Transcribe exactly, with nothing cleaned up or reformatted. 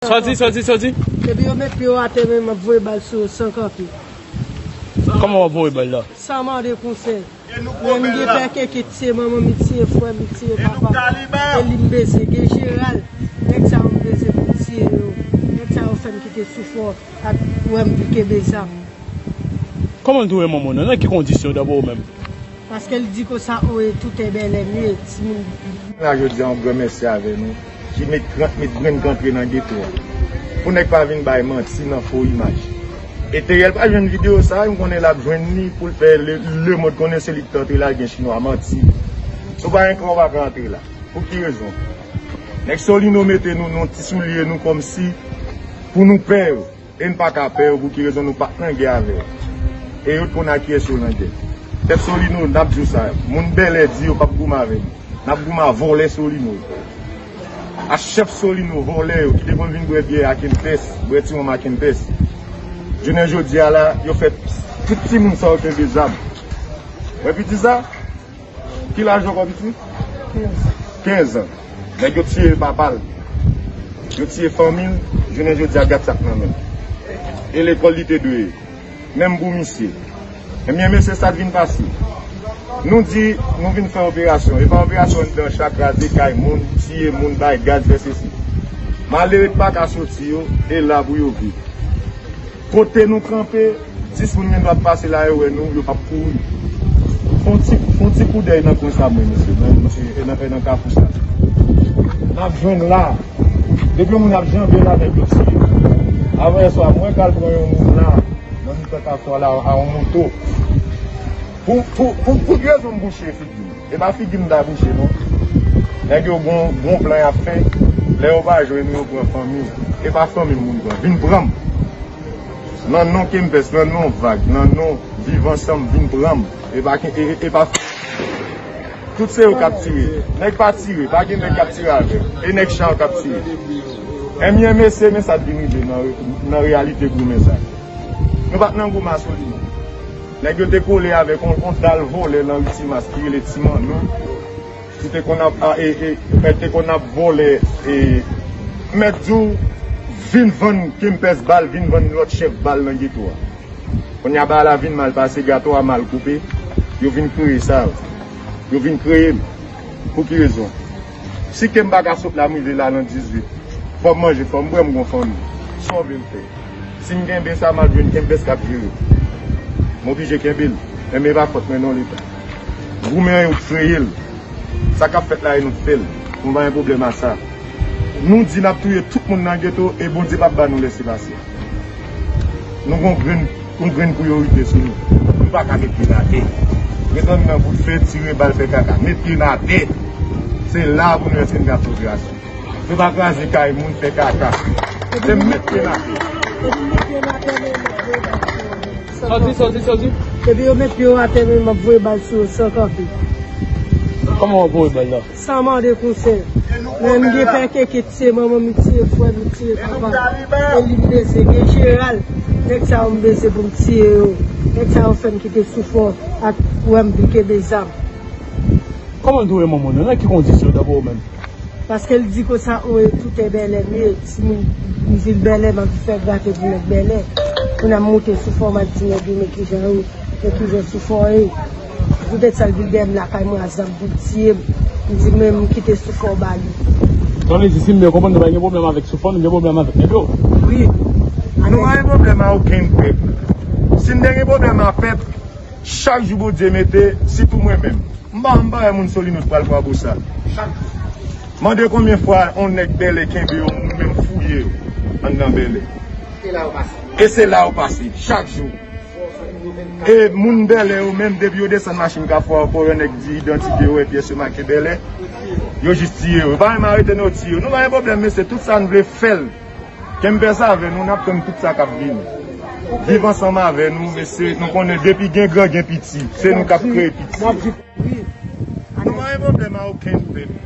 Sòti, sòti, sòti. Depi yo met pye yo atè, men m ap voye bal sou yo san kanpe. Kòman w ap voye bal la? San mande konsèy. Men m gen pè keke tiye manman m, li tiye frè m, li tiye papa m. E li m bezwen. Gen Jeral. Nèg sa yo m bezwen pou m tiye yo. Nèg sa yo fè m kite Soufò ak wè m vin kenbe zam. Kòman l touye manman w nan? Nan ki kondisyon dabò menm? Paske l di konsa, o, e tout e bèlè m ye, timoun. La jodi a, yon gran mèsi avè nou ki met, met grenn kanpe nan geto a. Pou nèg pa vin bay manti nan fo imaj. Eteryèl pa jwenn videyo sa, m konnen l ap jwenn li pou l fè le, lemonn konnen se li ki t antre la, gen chinwa manti. Si w pa gen kran, w pa ka antre la. Pou ki rezon? Nèg Solino mete nou nan ti soulye nou kòmsi pou nou pè yo. E n pa ka pè yo pou ki rezon nou pa t nan gè avè yo. E yo t konn ak kiyès yo nan gè. Pèp Solino, n ap di w sa, moun bèlè di yo p ap goumen avè nou. N ap goumen a vòlè Solino yo. A chèf Solino, vòlè yo, ki te konn vin bwè byè a Kempès, bwè ti wonm a Kempès. Jounen jodi a la, yo fè tout timoun sa yo kenbe zam. Wè piti sa? Ki laj ankò piti? Kenz an. Nèg yo tiye papa l. Yo tiye fanmi l. Jounen jodi a, gad sa k nan men l. E lekòl li te dwe ye. Menm pou misye. Ebyen, mesye, sa k vin pase. Nou di, nou vin fè operasyon. E pa operasyon anndan chat, kraze kay moun, tiye moun, bay gaz, fè sesi. Malere k pa ka soti yo, e la pou yo viv. Kote nou kanpe, dis moun gen dwa ap pase la, yo wè nou, yo p ap kouri. Fon ti, fon ti koudèy nan kwen sa, mwen, mesye, nan, nan, nan, nan kafou sa. N ap jwenn la. Depi yon moun ap janbe la, nèg yo tiye. Avan yè swa, mwen k al pran yon moun la, nan mitan kafou a la, a yon moto. Pou, pou, pou, pou ki rezon m bouche figi m? E pa figi m ta bouche, non. Nèg yo gon, gon plan y ap fè. Lè yo pa jwenn ou, yo pran fanmi w. E pa fanmi m moun pran. Vin pran m. Nan non Kempès, nan non Vag, nan non Viv Ansanm, vin pran m. E pa, e, e, e pa. Tout se yo k ap tire. Nèg pa tire, pa gen nèg k ap tire avè m. E nèg chan k ap tire. Ebyen, mesye, men sa k vin rive nan, nan reyalite goumen sa. Nou pa t nan goumen a Solino. Nèg yo te kole avèk on, on dal vòlè nan Ri Timas ki rele Ti Manno. Ki te konn ap, a, e, e, mèt te konn ap vòlè, e, mèt di w, vin vann Kempès bal, vin vann lòt chèf bal nan geto a. Kounye a bagay la vin mal pase, gato a mal koupe, yo vin kreye sa yo. Yo vin kreye m. Pou ki rezon? Si ke m pa ka sot la, m rive la nan dizuit. Fò m manje, fò m bwè, m gon fanmi. Sa w vle m fè? Si m kenbe sa, m al jwenn Kempès k ap jere. M oblije kenbe l. Men, men e pa fòt mwen non, Leta. Goumen an, yo kreye l. Sa k ap fèt la, e nou k fè l. Nou pa gen pwoblèm a sa. Nou di n ap touye tout moun nan geto, e Bondye p ap ba nou lèsepase. Nou gon grenn, yon grenn priyorite sou nou. Nou pa ka met pye n atè. Ret anndan bout fè, tire bal, fè kaka. Met pye n atè. Se la pou nou wè si n ka fè operasyon. Se pa kraze kay moun, fè kaka. Se met pye n atè. Sòti, sòti, sòti. Epi yo met pye yo atè, men m ap voye bal sou yo san kanpe. Kòman w ap voye bal la? San mande konsèy. Men m gen pè keke, tiye manman m, tiye frè m, tiye papa m. E li m bezwen, gen Jeral. Nèg sa yo m bezwen pou m tiye yo. Nèg sa yo fè m kite Soufò ak wè m vin kenbe zam. Kòman l touye manman w nan? Nan ki kondisyon dabò menm? Paske l di konsa, o, e tout e bèlè m ye, timoun m vin bèlè, m ap fè grate pou nèg bèlè. Kounye a m moute Soufò, m al di nèg yo, men kijan yo, men kijan Soufò ye. Poutèt sa l vin dèyè m lakay mwen a zam pou l tiye m. M di, men m kite Soufò ba li. Sa vle di, si m byen konprann, nou pa gen pwoblèm avèk Soufò, nou gen pwoblèm avèk nèg yo. Wi. Nou pa gen pwoblèm a okenn pèp. Si n te gen pwoblèm a pèp, chak jou Bondye mete, sitou mwen menm. M pa, m pa wè moun Solino t pral kwabousa. Mande konbyen fwa yon nèg bèlè kenbe yon moun, menm fouye yo anndan bèlè. E se la yo pase, chak jou. E moun bèlè yo menm, depi yo desann machin Kafou a, yo pa wè nèg di idantite yo, wè pyès yo make bèlè. Yo jis tiye yo. Yo pa menm arete non, yo tiye yo. Nou pa gen pwoblèm, mesye, tout sa n vle fè l. Kenbe sa avè nou, n ap tann tout sa k ap vini. Viv ansanm avè nou, mesye, nou konnen depi gen gran, gen piti. Se nou k ap kreye piti. Nou pa gen pwoblèm a okenn pèp.